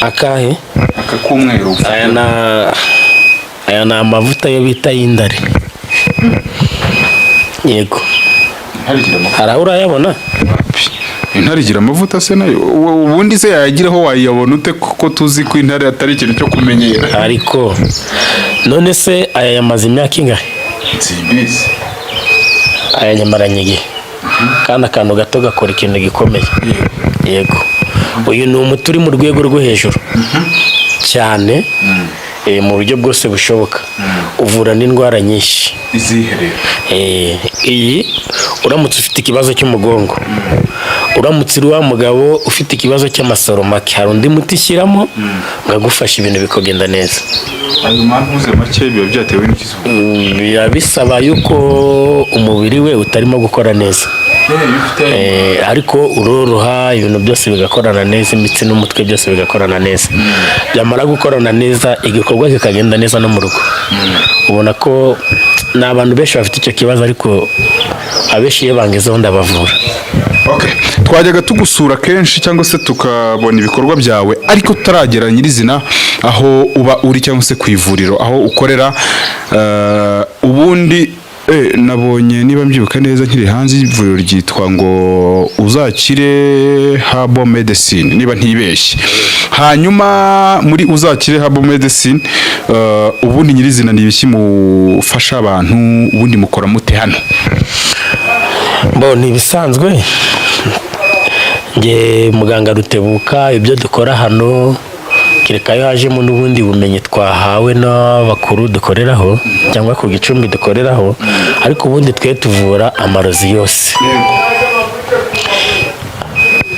Akahe? Aka k'umweru. Aya ni amavuta yo bita y'indare, yego. Intare igira amavuta? Hari aho urayabona? Intare igira amavuta se nayo? Ubundi se yayagiraho wayabona ute, kuko tuzi ko intare atari ikintu cyo kumenyera? Ariko none se aya yamaze imyaka ingahe? Simbizi. Aya nyamaranye igihe, kandi akantu gato gakora ikintu gikomeye. Yego, uyu ni umuti uri mu rwego rwo hejuru cyane, mu buryo bwose bushoboka, uvura n'indwara nyinshi. Izihe rero? Iyi uramutse ufite ikibazo cy'umugongo, uramutse uri wa mugabo ufite ikibazo cy'amasoro make, hari undi muti ushyiramo ngagufasha, ibintu bikagenda neza. Ayo mpamvu make biba byatewe n'ikizuba? Biba bisaba yuko umubiri we utarimo gukora neza. Ariko uroroha, ibintu byose bigakorana neza, imitsi n'umutwe byose bigakorana neza. Byamara gukorana neza, igikorwa kikagenda neza no mu rugo. Ubona ko ni abantu benshi bafite icyo kibazo, ariko abenshi iyo bangezeho ndabavura. Okay. Twajyaga tugusura kenshi cyangwa se tukabona ibikorwa byawe, ariko tutaragera nyirizina aho uba uri cyangwa se ku ivuriro aho ukorera. Ubundi nabonye, niba mbyibuka neza, nkiri hanze y'ivuriro ryitwa ngo Uzakire Herbal Medicine, niba ntibeshye. Hanyuma muri Uzakire Herbal Medicine, ubundi nyirizina ni ibiki mufasha abantu? Ubundi mukora mute hano? Bo ni ibisanzwe, nge muganga Rutebuka, ibyo dukora hano, kereka iyo hajemo n'ubundi bumenyi twahawe n'abakuru dukoreraho cyangwa ku gicumbi dukoreraho, ariko ubundi twe tuvura amarozi yose.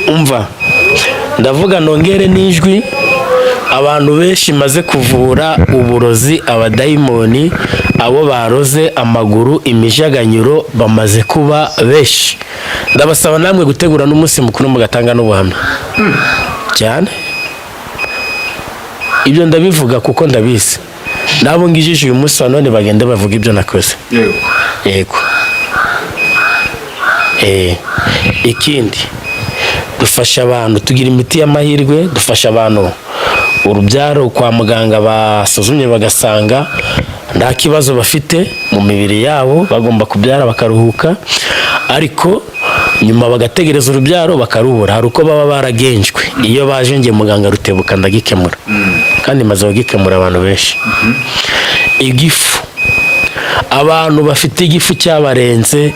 Umva, ndavuga nongere n'ijwi: abantu benshi maze kuvura uburozi, abadayimoni, abo baroze amaguru, imijaganyuro, bamaze kuba benshi. Ndabasaba namwe gutegura n'umunsi mukuru mugatanga n'ubuhamya cyane. Ibyo ndabivuga kuko ndabizi, nabo ngijije uyu munsi wa none bagenda bavuga ibyo nakoze. Yego. Ikindi dufasha abantu, tugira imiti y'amahirwe, dufasha abantu urubyaro. Kwa muganga basuzumye bagasanga nta kibazo bafite mu mibiri yabo, bagomba kubyara bakaruhuka, ariko nyuma bagategereza urubyaro bakarubura. Hari uko baba baragenjwe. Iyo baje nge muganga Rutebuka ndagikemura, kandi maze kugikemura abantu benshi. Igifu, abantu bafite igifu cyabarenze,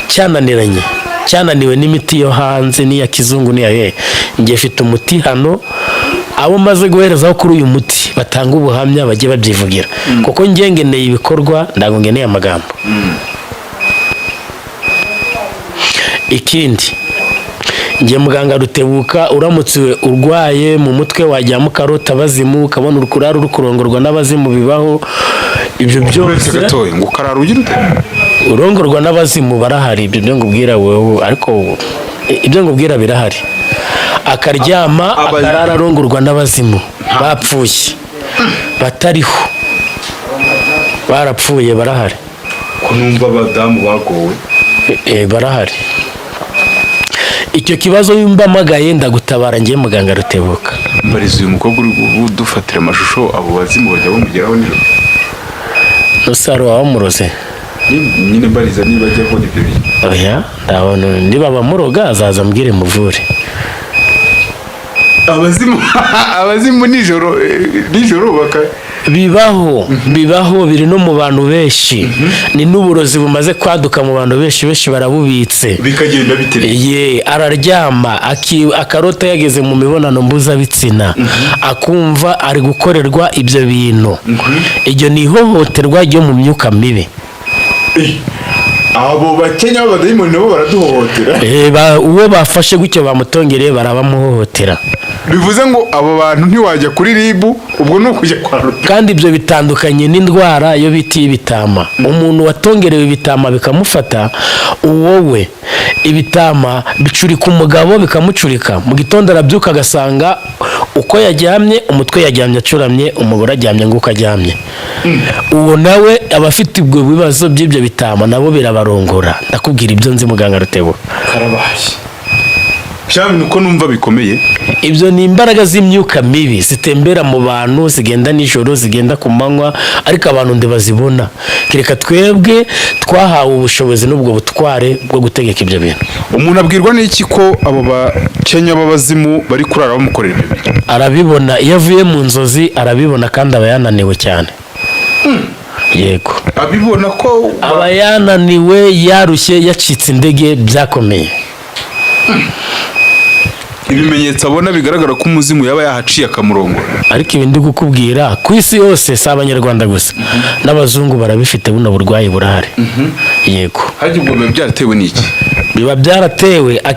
cyananiranye, cyananiwe n'imiti yo hanze n'iya kizungu n'iya hehe, njye mfite umuti hano. Abo maze guherezaho kuri uyu muti batanga ubuhamya, bajye babyivugira, kuko njye ngeneye ibikorwa, ntabwo ngeneye amagambo. Ikindi, njye muganga Rutebuka, uramutse urwaye mu mutwe, wajyamo ukarota abazimu, ukabona ukurara uri kurongorwa n'abazimu, bibaho ibyo Uretse byose. gatoya, ngo ukarara ugira ute? Urongorwa n'abazimu, barahari. Ibyo byo ngubwira wowe, ariko ibyo ngubwira birahari. Akaryama akarara arongorwa n'abazimu bapfuye, batariho, barapfuye, barahari. Ko numva abadamu bagowe? Barahari. Icyo kibazo mbamagaye ndagutabara, ngiye muganga Rutebuka. Mbariza uyu mukobwa uri kudufatira amashusho, abo bazimu bajya bamugeraho nijoro? Nusaro wamuroze. Nyine mbariza niba ajya abona ibyo bintu. Oya, ndabona niba bamuroga azaza ambwire muvure. Abazimu nijoro baka Bibaho, bibaho, biri no mu bantu benshi. Ni n'uburozi bumaze kwaduka mu bantu benshi, benshi barabubitse. Bikagenda bite? Ye, araryama akarota yageze mu mibonano mpuzabitsina, akumva ari gukorerwa ibyo bintu. Iryo ni ihohoterwa ryo mu myuka mibi. Abo bakenya b'abadayimoni nabo baraduhohotera? Uwo bafashe gutyo bamutongereye, barabamuhohotera. Bivuze ngo abo bantu ntiwajya kuri RIB, ubwo ni ukujya kwa Ruta? Kandi ibyo bitandukanye n'indwara yo bita iy'ibitama. Umuntu watongerewe ibitama bikamufata, uwo we ibitama bicurika umugabo, bikamucurika, mu gitondo arabyuka agasanga uko yaryamye, umutwe yaryamye acuramye, umugore aryamye nguko aryamye. Uwo nawe aba afite ubwo bibazo by'ibyo bitama, nabo birabarongora. Ndakubwira ibyo nzi, muganga Rutebo. Karabaye. Bya bintu ko numva bikomeye. Ibyo ni imbaraga z'imyuka mibi zitembera mu bantu, zigenda nijoro, zigenda ku manywa, ariko abantu ntibazibona, kereka twebwe twahawe ubushobozi n'ubwo butware bwo gutegeka ibyo bintu. Umuntu abwirwa n'iki ko abo Bakenya b'abazimu bari kurara bamukorera ibyo bintu? Arabibona iyo avuye mu nzozi, arabibona kandi aba yananiwe cyane, yego. Abibona ko Aba yananiwe, yarushye, yacitse intege byakomeye. Ibimenyetso abona bigaragara ko umuzimu yaba yahaciye akamurongora? Ariko ibi ndi kukubwira, ku isi yose, si Abanyarwanda gusa, n'abazungu barabifite. Buno burwayi burahari, yego. Harya ubwo biba byaratewe n'iki? Biba byaratewe